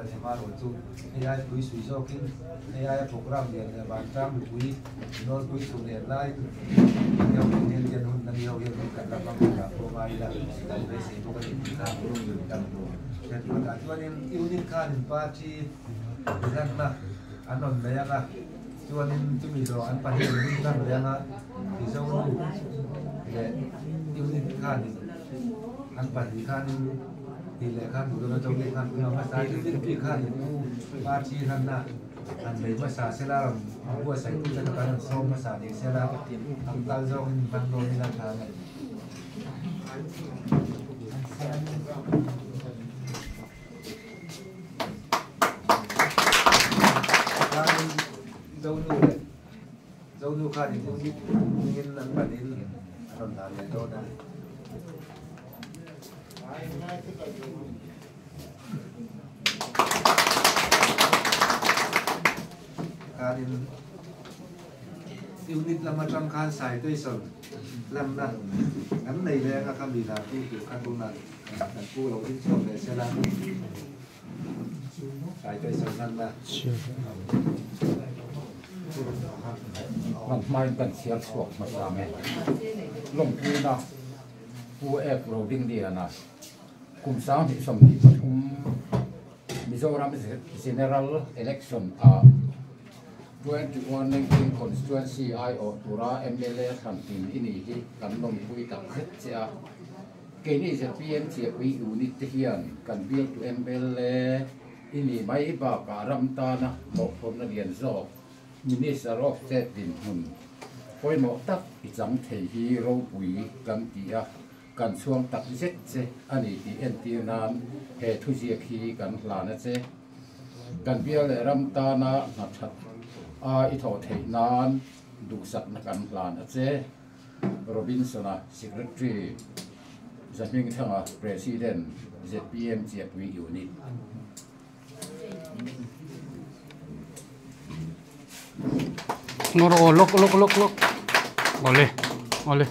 ni amaherawhchu hei ai pui sui zawkin hei aia programme lian leh vantlang mipui nawlpui chhun en laiin miho in hian hian hun na miho hian hun kan la hmang tur ah pawh ngai ila kan beisei bawk a ni tih kha kan hriat phawt ah chuanin unit khanin party inlanna an rawn nei ang a chuanin chumi zawh an pahnih in hun tlang leh ang a Mizo nu leh unit khanin an pahnih khanin tih leh khan duh dawn a chawlh khan hun a hmasa a unit bik khanin party inlanna Han bei hmasa sela rawn buatsaih tute kha kan rawn sawm hmasa ni sela an kal zawngin hman dawn ila tha a ni. Khanin Zonu leh Zonu khanin unit hmingin an panin a rawn dah leh dawn a ni. Khanin unit lam atang khan citation lanna kan nei leh anga kha mi lar tu tur kha tunah kan pu lo ding chhuak leh sela citation lanna. Hman hmain kan chhiar chhuak hmasa nge lawmpuina Pu F Rodingliana Kum 2023 Mizoram General Election ah 21 Lengpui Constituency aiawh tura mla thlantin i nih hi kan lawmpui tak zet che a. Keini zpm Chiahpui Unit te hian kan bialtu mla i nih mai bakah ram tana mawhphurhna lian zawk Minister of State dinhmun pawimawh tak i chang thei hi ropui kan ti a. Kan chhuang tak zet che a ni tih entir nan he thuziak hi kan hlan a che. Kan bial leh ram tana hnathat a i thawh theih nan duhsakna kan hlan a che. Robinson-a Secretary, Zahmingthanga President, zpm Chiahpui Unit. Ngawr aw lawk lawk lawk lawk awle awle.